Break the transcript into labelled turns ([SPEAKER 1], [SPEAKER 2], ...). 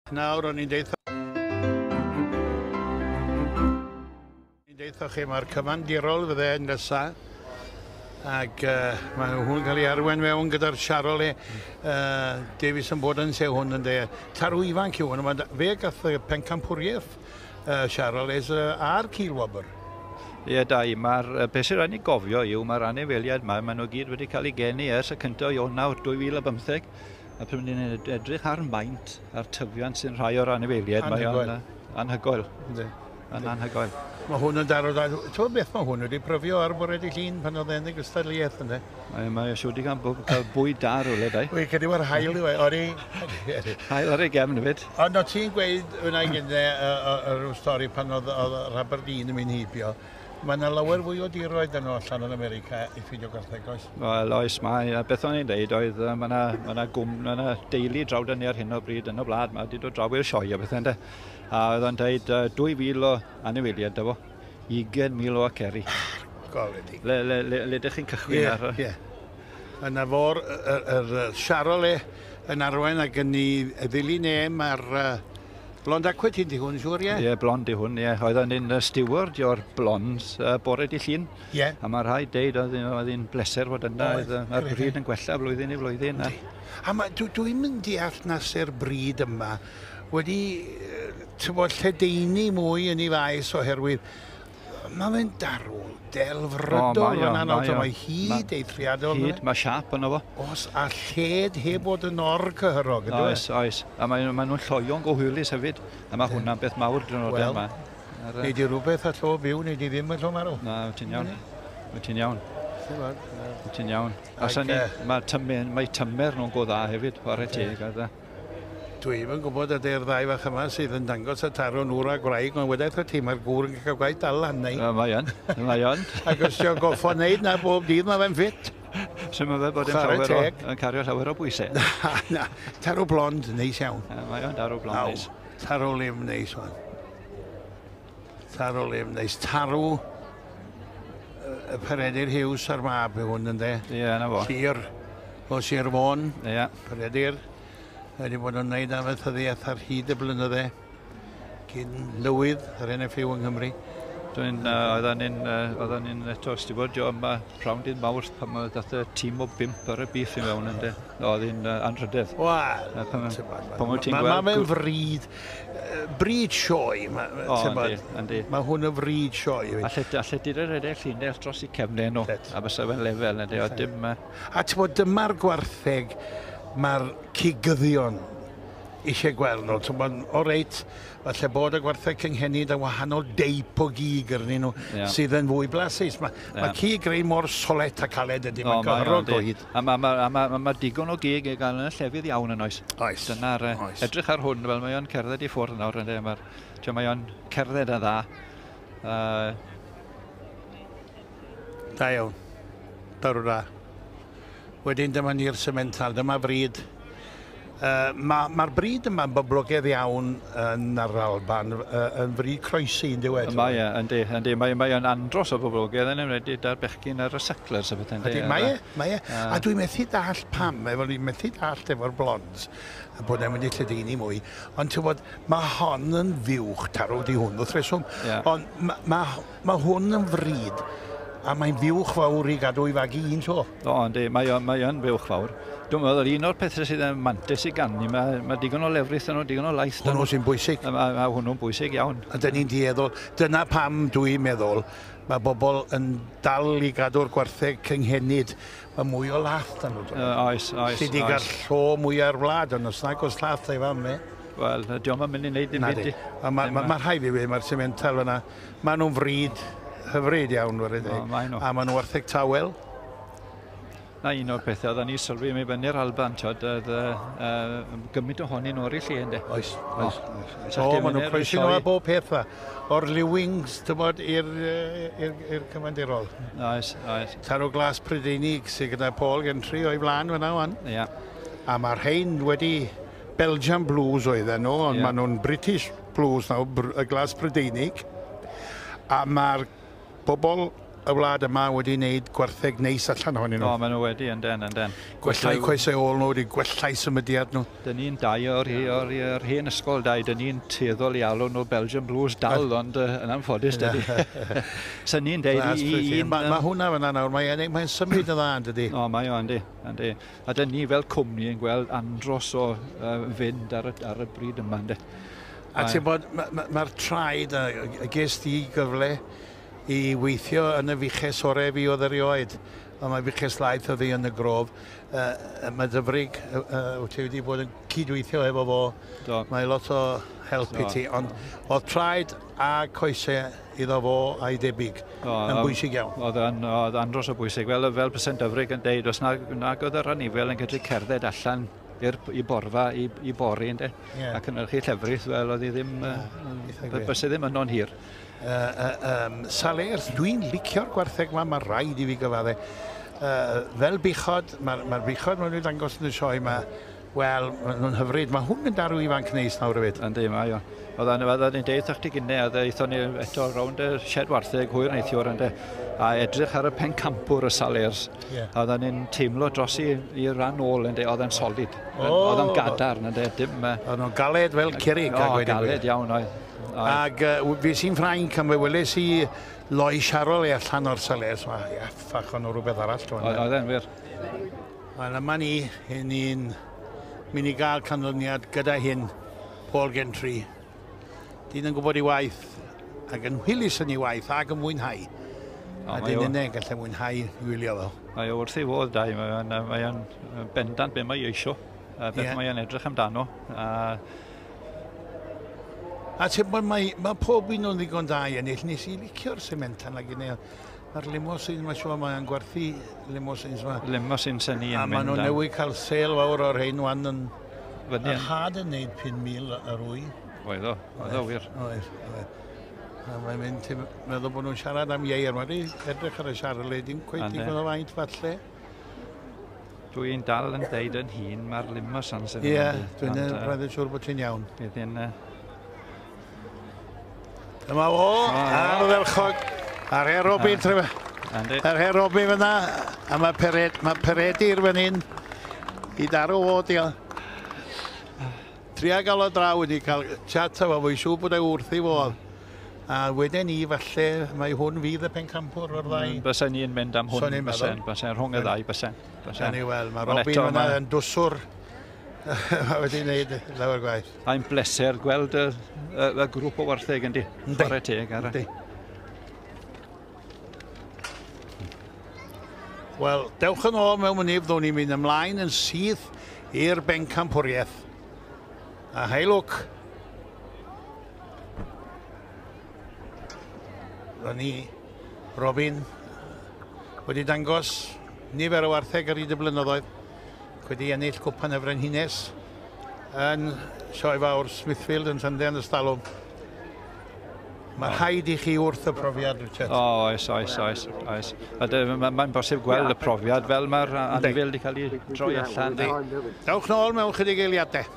[SPEAKER 1] Nawr, o'n i'n deutha... I'n deutha chi, mae'r cyfandirol fydde nesa, ac mae hwn cael ei arwain mewn gyda'r Charolais Davies yn bod yn se hwn yn de. Tarw ifanc yw hwn, mae fe gath y pencampwriaeth Charolais a'r Cilwobr.
[SPEAKER 2] Ie, da i. Mae'r, beth sy'n rhaid ni gofio yw mae'r anifeiliaid yma, maen nhw gyd wedi cael eu geni ers y 1 Ionawr 2015. A pryd ni'n edrych ar maint a'r tyfiant sy'n rhai o'r anifeiliaid, mae o'n anhygoel. Yn anhygoel.
[SPEAKER 1] Mae hwn yn daro da. Ti'n beth mae hwn wedi pryfio ar bore di llun pan oedd e'n y gystadleuaeth ynddo?
[SPEAKER 2] Mae, mae siŵr wedi cael bwyd da rhywle, dau.
[SPEAKER 1] Wy, credu mae'r haul yw e, ori.
[SPEAKER 2] Haul ar ei gefn hefyd.
[SPEAKER 1] Ond o ti'n gweud yna gyda rhyw stori pan oedd yr Aberdeen yn mynd heibio, mae yna lawer fwy o diroedd yn allan yn America i ffidio gwartheg, oes?
[SPEAKER 2] Wel, oes, mae. A beth o'n i'n deud oedd, mae yna ma gwm, ma yna deulu draw dyn ni ar hyn o bryd yn y wlad, mae wedi dod draw i'r sioe a bethau, ynddo. A oedd o'n deud 2,000 o anifeiliaid, da fo, 20,000 o aceri.
[SPEAKER 1] Goledig.
[SPEAKER 2] Le, le, le, le ydych chi'n cychwyn
[SPEAKER 1] yeah,
[SPEAKER 2] ar...
[SPEAKER 1] Ie, yeah. Yna fo'r yr, yr Charolais yn arwain ac yn ei ddilyn e, mae'r Blond Aquitaine di hwn, siŵr, ie?
[SPEAKER 2] Ie, blond di hwn, ie. Oedd o'n un steward o'r blonds bore di llun.
[SPEAKER 1] Ie.
[SPEAKER 2] A mae rhaid deud oedd hi'n bleser fod yna. Mae'r bryd yn gwella flwyddyn i flwyddyn.
[SPEAKER 1] A ma, dwi'n mynd deall na se'r bryd yma wedi tybod, lledaenu mwy yn ei faes oherwydd mae fe'n darw delfrydol yn anodd, mae hyd eithriadol.
[SPEAKER 2] Hyd, mae siap yno fo.
[SPEAKER 1] Os, a lled heb fod yn or-cyhyrog, ydw e?
[SPEAKER 2] Oes, oes. A mae nhw'n lloio'n go hwylus hefyd. A mae hwnna'n beth mawr dyn nhw'n yma.
[SPEAKER 1] Neu di rhywbeth a llo fyw, neu di ddim yn llo marw.
[SPEAKER 2] Na, ti'n iawn. Wyt ti'n iawn. Wyt ti'n iawn. Mae tymer nhw'n go dda hefyd, chwarae teg.
[SPEAKER 1] Dwi'm yn gwybod ydy'r ddau fach yma sydd yn dangos y taro nhw'r a gwraig, ond wedaeth o ti, mae'r gŵr yn cael gwaith dal lan neu.
[SPEAKER 2] Mae yn, mae yn.
[SPEAKER 1] Ac os ti'n goffo wneud na bob dydd, mae fe'n ffit.
[SPEAKER 2] So mae fe bod yn, llawer o, yn cario llawer o bwysau.
[SPEAKER 1] Na, na. Tarw blond, neis iawn.
[SPEAKER 2] Mae o'n darw blond neis.
[SPEAKER 1] Tarw lim neis wan. Tarw lim neis. Tarw y Peredur Hughes a'r mab yw hwn, ynddo?
[SPEAKER 2] Ie, na fo.
[SPEAKER 1] Llyr o Sir Fôn.
[SPEAKER 2] Ie.
[SPEAKER 1] Peredur. Wedi bod yn wneud amaethyddiaeth ar hyd y blynydde cyn lywydd yr NFU yng Nghymru.
[SPEAKER 2] Dwi'n, oedden ni'n eto stiwardio yma prawn dydd Mawrth pan oedd dath y tîm o 5 ar y beef i mewn ynddo. Oedd hi'n anrhydedd.
[SPEAKER 1] Wel,
[SPEAKER 2] mae
[SPEAKER 1] fe'n fryd, bryd sioe.
[SPEAKER 2] Yndi.
[SPEAKER 1] Mae hwn yn fryd sioe.
[SPEAKER 2] Alle di redeg llinell dros i cefnau nhw, a fysa fe'n lefel, yndi, oedd dim...
[SPEAKER 1] A ti'n bod, dyma'r gwartheg mae'r cigyddion eisiau gweld nhw. Ti'n bod, o reit, falle bod y gwartheg cynhenid yn wahanol deip o gig arnyn nhw sydd yn fwy blasus. Mae ma cig rei mor solet a caled ydy, mae'n gyfrog o hyd.
[SPEAKER 2] A mae ma, ma, ma, ma digon o gig i gael yn y llefydd iawn yn oes.
[SPEAKER 1] Oes.
[SPEAKER 2] Dyna'r,
[SPEAKER 1] oes.
[SPEAKER 2] Edrych ar hwn, fel mae o'n cerdded i ffwrdd nawr, ynddi, mae o'n cerdded yn dda.
[SPEAKER 1] Da iawn. Darw da. Wedyn dyma ni'r semental, dyma bryd. Mae'r ma bryd yma'n boblogaidd iawn yn yr Alban, yn fryd croesi yn diwedd.
[SPEAKER 2] Mae e, yndi, yndi. Mae, mae o'n andros o boblogaidd yn enwedig da'r bechgyn ar y sucklers a beth.
[SPEAKER 1] Ydy, mae e, mae e. A dwi'n methu dall pam, efo ni'n methu dall efo'r blonds, a bod e'n mynd i lledaenu mwy, ond ti'n bod, mae hon yn fuwch, tarw di hwn, wrth reswm, ond mae ma, ma hwn yn fryd, a mae'n fuwch fawr i gadw i fagu un tro.
[SPEAKER 2] O, yndi, mae o'n mae fuwch fawr. Dwi'n meddwl, un o'r pethau sydd yn mantais i gannu, mae digon o lefrith yn nhw, digon o laeth.
[SPEAKER 1] Hwnnw sy'n bwysig.
[SPEAKER 2] Mae ma hwnnw'n bwysig iawn.
[SPEAKER 1] A dyn ni'n dueddol, dyna pam dwi'n meddwl, mae bobl yn dal i gadw'r gwartheg cynghenid. Mae mwy o lath dan nhw.
[SPEAKER 2] Oes, oes.
[SPEAKER 1] Sydd wedi cael llo mwy ar wlad, ond os nag oes lath ei fam, e.
[SPEAKER 2] Wel, diolch yn mynd i wneud dim byd.
[SPEAKER 1] Mae ma, ma rhaid i fi, mae'r semental fyna, maen nhw'n fryd hyfryd iawn, wedi dweud. A maen nhw wartheg tawel.
[SPEAKER 2] Na un o'r pethau oedden ni sylwi mi fyny'r Alban, tiod, oedd gymaint ohonyn nhw ar eu lle, ynddo?
[SPEAKER 1] Oes, oes. O, maen nhw'n croesi nhw a bob peth fa. O'r Lewings, ti'n bod, i'r cyfandirol.
[SPEAKER 2] Oes, oes.
[SPEAKER 1] Tarw Glas Prydeinig sydd gyda Paul Gentry o'i flaen fyna wan.
[SPEAKER 2] Ia.
[SPEAKER 1] A mae'r rhain wedi Belgian Blues oedden nhw, ond maen nhw'n British Blues nawr, y Glas Prydeinig. A mae'r bobl y wlad yma wedi wneud gwartheg neis allan ohonyn nhw.
[SPEAKER 2] O, maen nhw wedi, ynden, ynden.
[SPEAKER 1] Gwellau coesau ôl nhw, wedi gwellau symudiad nhw.
[SPEAKER 2] Dyn ni'n dau o'r hen ysgol dau, dyn ni'n tueddol i alw nhw Belgian Blues dal, ond yn anffodus, dydy. So ni'n deud i un...
[SPEAKER 1] Mae hwnna fyna nawr, mae'n symud yn dda, yn dydy?
[SPEAKER 2] O, mae o, yndi, yndi. A dyn ni fel cwmni yn gweld andros o fynd ar y bryd yma, yndi.
[SPEAKER 1] A ti'n bod, mae'r traed, ges di gyfle i weithio yn y fuches orau fi oedd erioed. Ond mae fuches laeth oedd hi yn y grof. Mae Dyfrig, wyt ti wedi bod yn cydweithio efo fo.
[SPEAKER 2] Do.
[SPEAKER 1] Mae lot o help i ti. Ond oedd traed a coesau iddo fo a'i debyg yn bwysig iawn.
[SPEAKER 2] Oedd andros o bwysig. Fel Present Dyfrig yn deud, os nag oedd yr anifel yn gallu cerdded allan i borfa, i bori, ynde?
[SPEAKER 1] Yeah.
[SPEAKER 2] A cynhyrchu llefrith, fel oedd hi ddim, byse ddim yno'n hir.
[SPEAKER 1] Salers, dwi'n licio'r gwartheg yma, mae rhaid i fi gyfadde. Fel buchod, mae'r buchod maen nhw'n dangos yn y sioe yma, wel, maen nhw'n hyfryd. Mae hwn yn darw ifanc neis nawr hefyd.
[SPEAKER 2] Yndi, mae o. Oedden ni'n deud wrth chdi gynne, oedd aethon ni eto rownd y shed wartheg hwyr neithiwr, ynde, a edrych ar y pencampwr y Salers.
[SPEAKER 1] Yeah.
[SPEAKER 2] A oedden ni'n teimlo dros i ran ôl, ynde, oedd e'n solid. Oedd o'n gadarn, ynde, dim...
[SPEAKER 1] Oedd nhw'n galed fel cerrig.
[SPEAKER 2] O, galed iawn oedd.
[SPEAKER 1] Ac fi sy'n Ffrainc, a mi weles i loi Charolais allan o'r Salers. Mae ffach o'n rhywbeth arall.
[SPEAKER 2] Oedd e'n wir.
[SPEAKER 1] Wel, yma ni, ni'n mynd i gael canlyniad gyda hyn, Paul Gentry. Dyn yn gwybod ei waith, ac yn hwylus yn ei waith, ac yn mwynhau. A dyn yna yn gallu mwynhau i wylio fel.
[SPEAKER 2] Mae o wrth ei fodd, Dai. Mae o'n bendant be mae eisio, a beth mae o'n edrych amdano.
[SPEAKER 1] A ti'n bod, mae pob un o'n ddigon da i ennill. Nes i licio'r Simmental ag un. Mae'r limousine, mae'n siŵr, mae'n gwerthu limousines yma.
[SPEAKER 2] Limousine sy'n ni yn mynd.
[SPEAKER 1] A maen nhw'n newid cael sêl fawr o'r rhain wan yn... Yr had yn neud 5,000 yr wy.
[SPEAKER 2] Oedd o, wir.
[SPEAKER 1] Oedd, oedd. A mae'n mynd, ti'n meddwl bod nhw'n siarad am ieir. Mae'n edrych ar y Charolais, dim cweit digon o faint falle.
[SPEAKER 2] Dwi'n dal yn deud yn hun, mae'r limousine sy'n mynd.
[SPEAKER 1] Ie, dwi'n rhaid yn siŵr bod ti'n iawn.
[SPEAKER 2] Bydd yn...
[SPEAKER 1] Dyma fo, ar y ddelchog, ar Her Robin, ar Her Robin fyna, a mae Peredur fan hyn i daro fo, diolch. Tria gael o draw wedi cael chat efo fo, i siŵr bod e wrth ei fodd. A wedyn ni, falle, mae hwn fydd y pencampwr o'r ddau.
[SPEAKER 2] Bysen ni'n mynd am hwn, bysen rhwng y ddau, bysen.
[SPEAKER 1] Bysen. Wel, mae Robin fyna yn dwswr. Mae wedi gwneud lawer gwaith.
[SPEAKER 2] Mae'n bleser gweld y grŵp o wartheg, yndi? Chwarae teg ar y...
[SPEAKER 1] Wel, dewch yn ôl mewn munud, fyddwn ni'n mynd ymlaen yn syth i'r bencampwriaeth. A hei lwc. Ro'n ni, Robin, wedi dangos nifer o wartheg ar hyd y blynyddoedd, wedi ennill Cwpan y Frenhines yn Sioe Fawr Smithfield yn Llundain yn ystalwm. Mae rhaid i chi wrth y profiad, Richard.
[SPEAKER 2] O, oes, oes, oes, oes. Mae'n bosib gweld y profiad fel mae'r anifeil wedi cael ei droi allan.
[SPEAKER 1] Dewch nôl mewn chydig eiliadau.